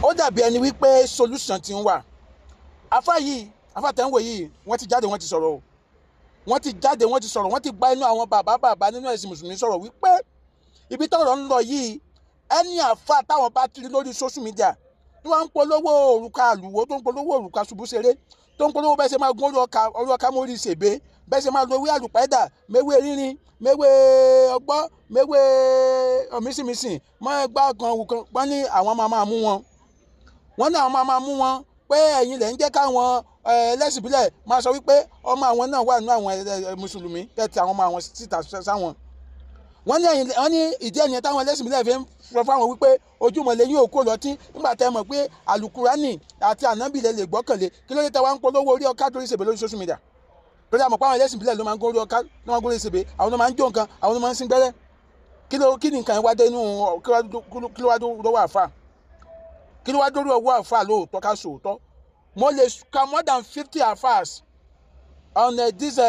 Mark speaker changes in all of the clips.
Speaker 1: Ó dàbí ẹni wípé solution ti ń wà. Afa yìí, afa tẹ̀ ń wò yìí, wọ́n ti jáde, wọ́n ti sọ̀rọ̀ o. Wọ́n ti jáde, wọ́n ti sọ̀rọ̀. Wọ́n ti gba inú àwọn bàbá bàbá nínú ẹ̀sìn mùsùlùmí sọ̀rọ̀ wípé ibi tọ́rọ̀ ń lọ yìí, ẹni àfa táwọn bá ti rí lórí social media tí wọ́n ń polówó òrùka àlùwò, tó ń polówó òrùka ṣubúṣeré, tó ń polówó bẹ́ẹ̀ ṣe máa gún orí ọkà mórí ṣèbé, bẹ́ẹ̀ ṣe máa lo ewé àlùpàídà, méwé rírin, méwé ọgbọ́, méwé ọ̀mísìmísìn mọ́ ẹgbà kan kan, wọ́n ní àwọn máa máa mú wọn. Wọ́n ní àwọn máa máa mú wọn pé ẹ̀yin lẹ̀ ń jẹ́ káwọn ẹlẹ́sìn ìbílẹ̀ máa sọ wípé ọmọ àwọn náà wà nínú àwọn mùsùlùmí tẹ́tí àwọn ọmọ àwọn síta sáwọn. Wọ́n ní ẹ̀yin, wọ́n ní ìdí ẹ̀yìn táwọn ẹlẹ́sìn ìbílẹ̀ fi ń sọ fáwọn wípé ojúmọ̀ lẹ́yìn òkú lọ́tí. Nígbà tẹ́ mọ̀ pé àlùkùránì àti ànábì lẹ lè gbọ́kànlé, kí ló dé tẹ́ wá ń polówó orí ọká torí ìṣèbè lórí social media? Torí àmọ̀ pé àwọn ẹlẹ́sìn ìbílẹ̀ ló máa ń górí ọká, ló máa ń górí ìṣèbè, àwọn ló máa ń jó nǹkan, àwọn ló máa ń sín gbẹ́rẹ́. Kí ló kí ni nǹkan wá dé inú? Kí ló wá lọ́wọ́ àfà? Kí ló wá dórí ọwọ́ àfà? Lóòótọ́, ká sòótọ́, mo lè ka more than 50 àfàs on this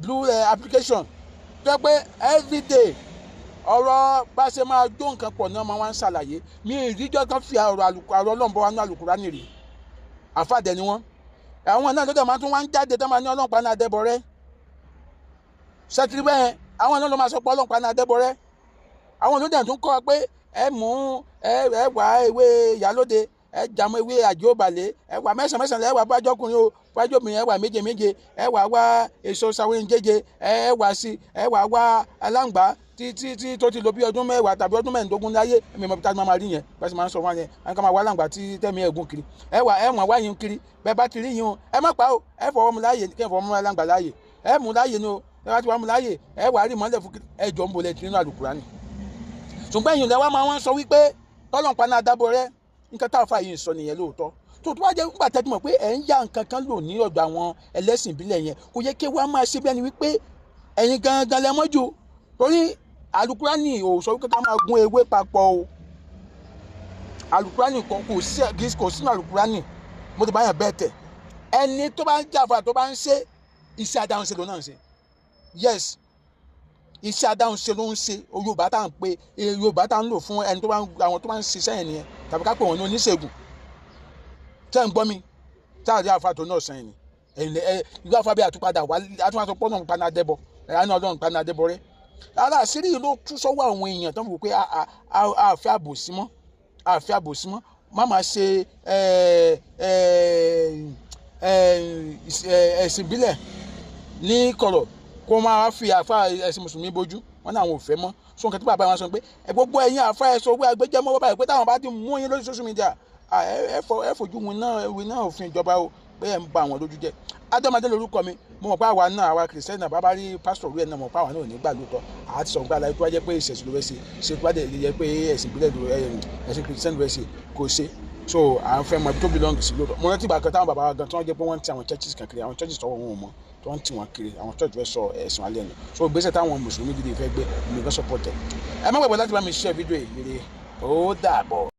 Speaker 1: blue application tó yẹ pé everyday ọ̀rọ̀ bá ṣe máa jó nǹkan pọ̀ náà máa wá ń ṣàlàyé. Mi ìríjọ́ kan fi ọ̀rọ̀ àrọ̀ ọlọ́run bọ́ wá ní àlùkùránì rí. Àfàdẹ ni wọ́n. Àwọn náà lọ́dọ̀ máa tún wá ń jáde tó máa ní ọlọ́run pa ní adẹ́bọrẹ́ ṣètìlí bẹ́ẹ̀. Àwọn náà ló máa sọ pé ọlọ́run pa ní adẹ́bọrẹ́. Àwọn ló dẹ̀ tún kọ́ pé ẹ mú ẹ wá ewé ìyálóde, ẹ jàmọ́ ewé àjòbalẹ̀, ẹ wà mẹ́sàn mẹ́sàn, ẹ wà bájọ́kùnrin o, bájọ́bìnrin, ẹ wà méje méje, ẹ wà wá èso sàwérin jẹjẹ, ẹ wà sí, ẹ wà wá aláǹgbá tí tí tí tó ti lò bí ọdún 10 tàbí ọdún 15 láyé. Ẹ̀mí mọ̀ bí táwọn máa rí yẹn bá sì máa ń sọ wọn yẹn, àwọn kan máa wá aláǹgbá tí tẹ́mi ẹ̀gún kiri. Ẹ wà ẹ wọ̀n wá yín kiri. Bẹ́ẹ̀ bá ti rí yín o, ẹ má pa o, ẹ fọwọ́ mu láàyè, kẹ́ ẹ fọwọ́ mu aláǹgbá láàyè, ẹ mú láàyè ni o. Ẹ bá ti wá mu láàyè, ẹ wà á rí mọ́lẹ̀ fún ẹ jọ ń bolẹ̀ tí nínú àlùkùránì. Ṣùgbọ́n ẹ̀yìn lẹ́wọ́ máa wọ́n sọ wípé tọ́lọ́n paná adábọ̀ rẹ. Nǹkan táwọn fà yìí ń sọ nìyẹn lóòótọ́. Tó bá jẹ́ nígbà tẹ́tí mọ̀ pé ẹ̀ ń yá nǹkan kan lò ní ọ̀dọ̀ àwọn ẹlẹ́sìn ìbílẹ̀ yẹn, kò yẹ kí wọ́n máa ṣe bí ẹni wípé ẹ̀yin gangan lẹ mọ́jú, torí àlùkùránì ò sọ wípé ká máa gún ewé papọ̀ o. Àlùkùránì kò sí, kò sínú àlùkùránì. Mo ti bá yàn bẹ́ẹ̀ tẹ̀, ẹni tó bá ń jàfa, tó bá ń ṣe iṣẹ́ adáhunṣe ló náà ń ṣe. Yes, iṣẹ́ adáhunṣe ló ń ṣe. Yorùbá tá à ń pè, Yorùbá tá à ń lò fún ẹni tó bá ń, àwọn tó bá ń ṣiṣẹ́ yẹn nìyẹn, tàbí ká pè wọ́n ní oníṣègùn. Tẹ́ ń gbọ́ mi? Tá a rí àfa tó náà sẹ́yìn ni ẹ̀yìn ẹ̀ ìlú àfa bí àtúpadà wá àtúntò pọ́nà paná dẹ́bọ ẹ̀ á ní ọlọ́run paná dẹ́bọ rẹ́. Ara àṣírí yìí ló tú sọ́wọ́ àwọn èèyàn tó ń wò pé a fẹ́ àbòsí mọ́, a fẹ́ àbòsí mọ́. Má máa ṣe ẹ̀sìn ìbílẹ̀ ní kọ̀rọ̀, kó máa fi àfa ẹ̀sìn mùsùlùmí bójú. Wọn ní àwọn ò fẹ́ mọ́. So nǹkan tí bàbá wọn sọ pé ẹ gbogbo ẹ̀yin àfa ẹ̀ sọ pé agbẹjẹmọ́ báyìí pé táwọn bá ti mú yín lórí social media, ẹ fojú wọn náà òfin ìjọba o, pé ẹ ń ba àwọn lójú jẹ́. Adọ́mọdé lórúkọ mi. Mo mọ̀ pé àwa náà, àwa kìrìsìtẹ́nì náà, bàbá rí pásítọ̀ rí ẹ̀ náà, mọ̀ pé àwa náà ò ní gbà lóòótọ́. Àá ti sọ pé aláì tó wá jẹ́ pé ìṣẹ̀sìn ló fẹ́ ṣe ṣe, tó bá dẹ̀ jẹ́ pé ẹ̀sìn ìbílẹ̀ ló, ẹ̀sìn kìrìsìtẹ́nì ló fẹ́ ṣe, kò ṣe. So à ń fẹ́ mọ ibi tó belong sí lóòótọ́. Mo rántí ìgbà kan táwọn bàbá wa gan tí wọ́n jẹ́ pé wọ́n ń ti àwọn churches kan kiri, àwọn churches tọwọ́ wọn ò mọ́, tí wọ́n ń tì wọ́n kiri, àwọn church fẹ́ sọ ẹ̀sìn alẹ́ nu. So ìgbésẹ̀ táwọn mùsùlùmí gidi fẹ́ gbé, èmi gan support ẹ̀. Ẹ má gbàgbé láti bá mi share fídíò yìí. Ó dàbọ̀.